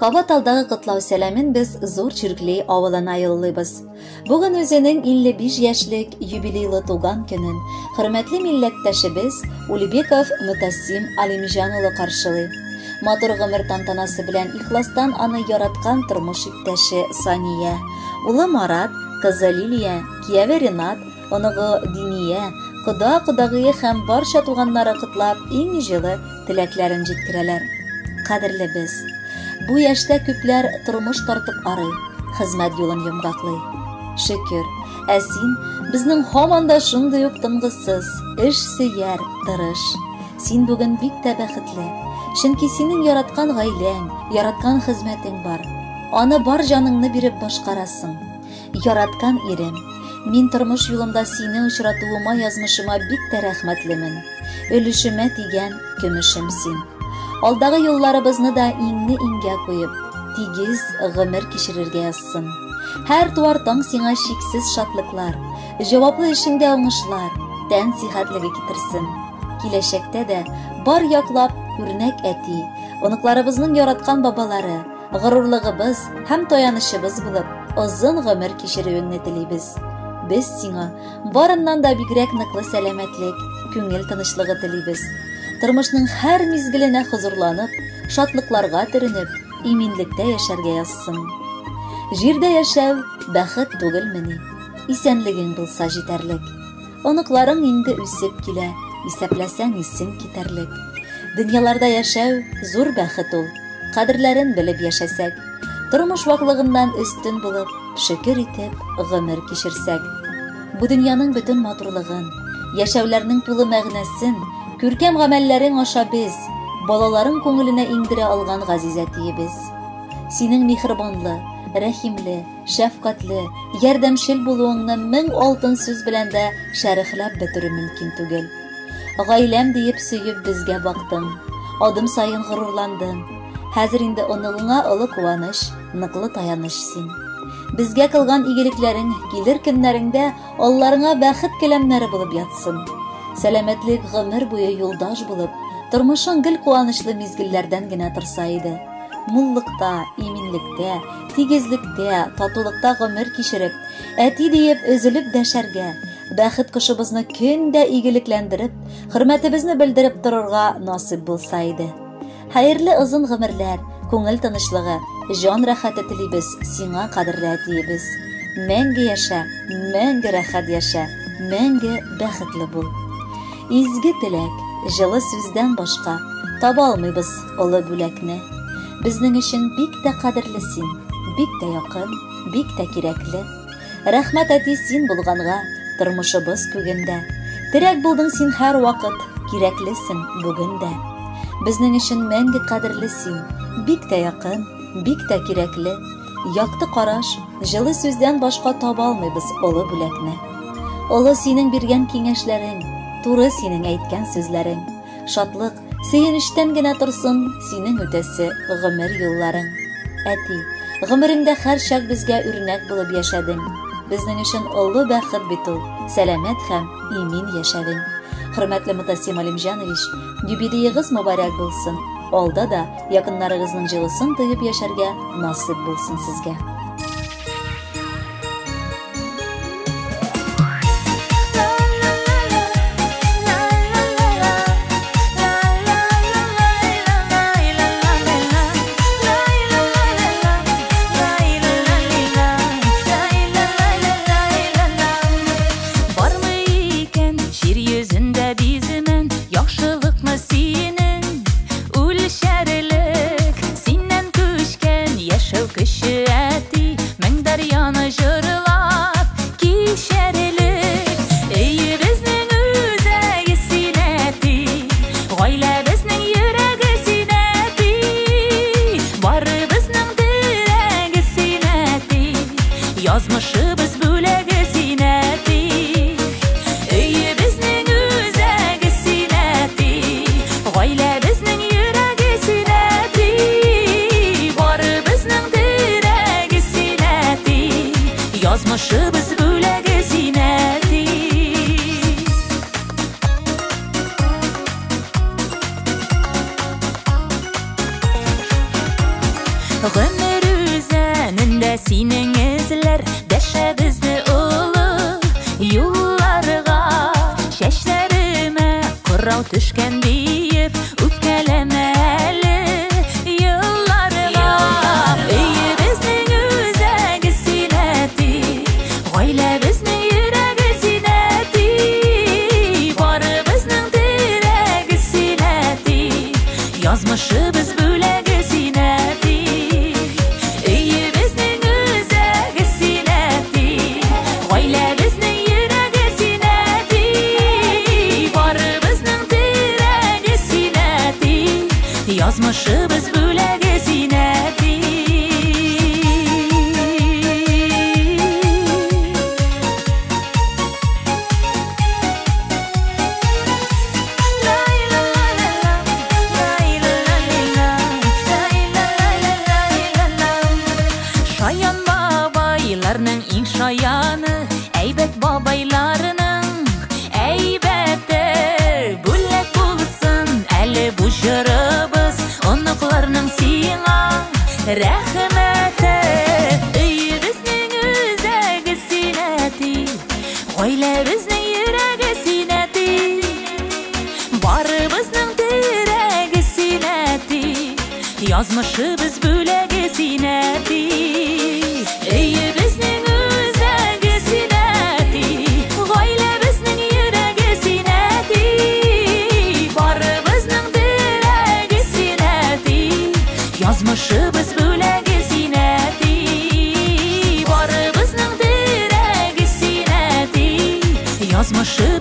Кабат алдагы котлау сәламен без Зур Чиркли авылына юллыйбыз. Бүген үзенең 55 яшьлек юбилейлы туган көнен хөрмәтле милләттәшебез Улибеков Мөтассим Алимҗан улы каршылый. Матур гомер тантанасы белән ихластан аны яраткан тормыш иптәше Сания, улы Марат, кызы Лилия, кияве Ренат, оныгы Диния, кода-кодагые һәм барча туганнары котлап иң җылы теләкләрен җиткерәләр. Кадерлебез! Бу яшьтә күпләр тормыш тартып арый, хезмәт юлын йомгаклый. Шөкер, ә син безнең һаман да шундый ук тынгысыз, эш сөяр, тырыш. Син бүген бик тә бәхетле, чөнки синең яраткан гаиләң, яраткан хезмәтең бар. Аны бар җаныңны биреп башкарасың. Яраткан ирем, мин тормыш юлымда сине очратуыма язмышыма бик тә рәхмәтлемен. Өлешемә тигән көмешем син. Алдагы юлларыбызны да иңне иңгә куеп, тигез гомер кичерергә язсын. Һәр туар таң сиңа чиксез шатлыклар, җаваплы эшеңдә уңышлар, тән сихәтлеге китерсен. Киләчәктә дә бар яклап үрнәк әти, оныкларыбызның яраткан бабалары, горурлыгыбыз һәм таянычыбыз булып, озын гомер кичерүеңне телибез. Без сиңа барыннан да бигрәк ныклы сәламәтлек, күңел тынычлыгы телибез. Тормышның һәр мизгеленә хозурланып, шатлыкларга төренеп, иминлектә яшәргә язсын. Җирдә яшәү бәхет түгелмени? Исәнлегең булса җитәрлек. Оныкларың инде үсеп килә, исәпләсәң исең китәрлек. Дөньяларда яшәү зур бәхет ул. Кадерләрен белеп яшәсәк, тормыш ваклыгыннан өстен булып, шөкер итеп гомер кичерсәк. Бу дөньяның бөтен матурлыгын, яшәүләрнең тулы мәгънәсен, күркәм гамәлләрең аша без, балаларың күңеленә иңдерә алган газиз әтиебез. Синең миһербанлы, рәхимле, шәфкатьле, ярдәмчел булуыңны мең алтын сүз белән дә шәрехләп бетерү мөмкин түгел. Гаиләм диеп сөеп безгә бактың, адым саен горурландың. Хәзер инде оныгыңа олы куаныч, ныклы таяныч син. Безгә кылган игелекләрең килер көннәреңдә алларыңа бәхет келәмнәре булып ятсын. Сәламәтлек гомер буе юлдаш булып, тормышың гел куанычлы мизгелләрдән генә торса иде. Муллыкта, иминлектә, тигезлектә, татулыкта гомер кичереп, әти диеп өзелеп дәшәргә, бәхет кошыбызны көн дә игелекләндереп, хөрмәтебезне белдереп торырга насыйп булса иде. Хәерле озын гомерләр, күңел тынычлыгы, җан рәхәте телибез сиңа, кадерле әтиебез. Мәңге яшә, мәңге рәхәт яшә, мәңге бәхетле бул. Изге теләк, җылы сүздән башка таба алмыйбыз олы бүләкне. Безнең өчен бик тә кадерле син, бик тә якын, бик тә кирәкле. Рәхмәт, әти, син булганга, тормышыбыз күгендә. Терәк булдың син һәрвакыт, кирәклесең бүген дә. Безнең өчен мәңге кадерле син, бик тә якын, бик тә кирәкле. Якты караш, җылы сүздән башка таба алмыйбыз олы бүләкне. Олы синең биргән киңәшләрең, туры синең әйткән сүзләрең. Шатлык, сөенечтән генә торсын синең үтәсе гомер юлларың. Әти, гомереңдә һәрчак безгә үрнәк булып яшәдең. Безнең өчен олы бәхет бит ул, сәламәт һәм имин яшәвең. Хөрмәтле Мутасим Алимҗанович, юбилеегыз мөбарәк булсын. Алда да якыннарыгызның җылысын тоеп яшәргә насыйп булсын сезгә. Бармы икән җир йөзендә биземен яхшылыкны синең үлчәрлек, синнән күчкән яшәү көче әти. Төшкән диеп, үпкәләмә әле елларга. Өебезнең үзәге син, әти, гаиләбезнең йөрәге син, әти, барыбызның терәге син, әти, язмышыбыз бүләге син, әти. Өебезнең үзәге син, әти, гаиләбезнең йөрәге син, әти, барыбызның терәге син, әти, язмышыбыз бүләге син, әти. Шаян бабайларның иң шаяны, әйбәт бабайларының әйбәте. Бүләк булсын әле бу җырыбыз, оныкларның сиңа рәхмәте. Өебезнең үзәге син, әти, гаиләбезнең йөрәге син, әти, барыбызның терәге син, әти, язмышыбыз бүләге син, әти. Өебезнең үзәге син, әти, гаиләбезнең йөрәге син, әти, барыбызның терәге син, әти, язмышыбыз бүләге син, әти, барыбызның терәге син, әти, язмышыбыз